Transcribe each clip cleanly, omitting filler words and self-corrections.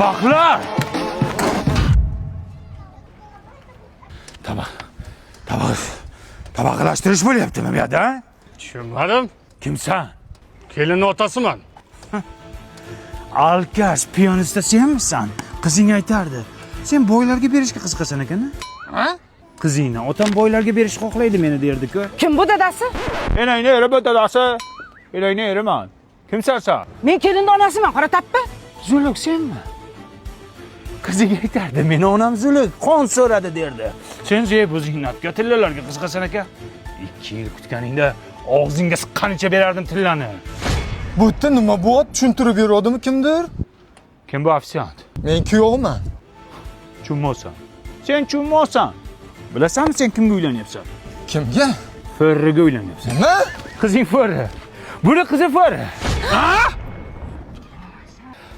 Badbaxtlar! Tabaq, tabaq, tabaqalashtirish bo'lyaptimi bu yerda? A? Tushunmadim. Kimsan? Kelinni otasiman. Alkash, piyonista senmisan? Qizing aytardi. Sen boylarga berishga qiziqasan ekan, Ha? Qizingni otam boylarga berishni xohlaydi meni derdi-ku. Kim bu dadasi? Enangni eri bu dadasi. Enangni eriman. Kimsan sen? Men kelinni onasiman, qora tappa. Zuluk senmi? Qizing aytardi, meni onam Zuluk, qon so'radi derdi. Sen zeb o'zingni tillalarga qiziqasan ekan. 2 yil kutganingda og'zingga siqqanicha berardim tillani. Bu yerda nima bo'lyapti? Tushuntirib beryaptimi kimdir? Kim bu ofitsiant? Men kuyovman. Chummosan. Sen chummosan. Bilasanmi sen kimga uylanyapsan? Kimga? Ferriga uylanyapsan. Nima? Qizing Ferri. Buni qizi Ferri. Ha?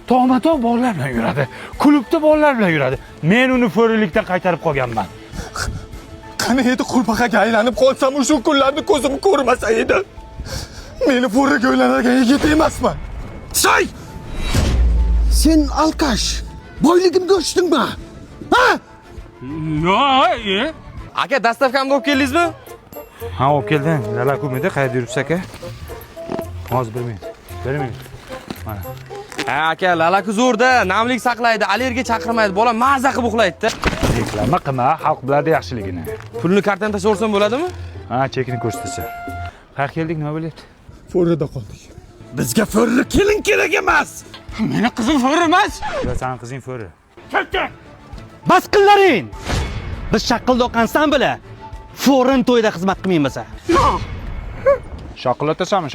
Tog'ma-tog' bolalar bilan yuradi. Klubda bolalar bilan yuradi. Men uni Ferrilikdan qaytarib qolganman. Qani edi qurbaqaga aylanib qolsam o'sha kunlarni ko'zim ko'rmasa edi. Meni fo'riga uylanadigan yigit emasman. Soy! Sen alkash, boyligimga uchdingmi? Ha? Yo'q, e? Aka, dastavkamni olib keldingizmi? Ha, olib keldim. Lalakumida qayerda yuribsiz aka? Hozir bir minut. Bir minut. Mana. Ha, aka, lalaku zo'rda, namlik saqlaydi, allergiya chaqirmaydi, bola maza qilib uxlaydi-da. Reklama qilma, xalq biladi yaxshiligini. Pulni kartadan tashlaversam bo'ladimi? Ha, chekini ko'rsatasan. Qayerga keldik, nima bo'lyapti? Fo'rida qoldik. Bizga fo'rri kelin kerak emas. Meni qizim Ferri emas. Yo, sani qizing Ferri. Bas qillaring! Biz shaqildoq ansambli foreign to'yda xizmat qilmaymiz. Shaqillatasanmi, shaqillat?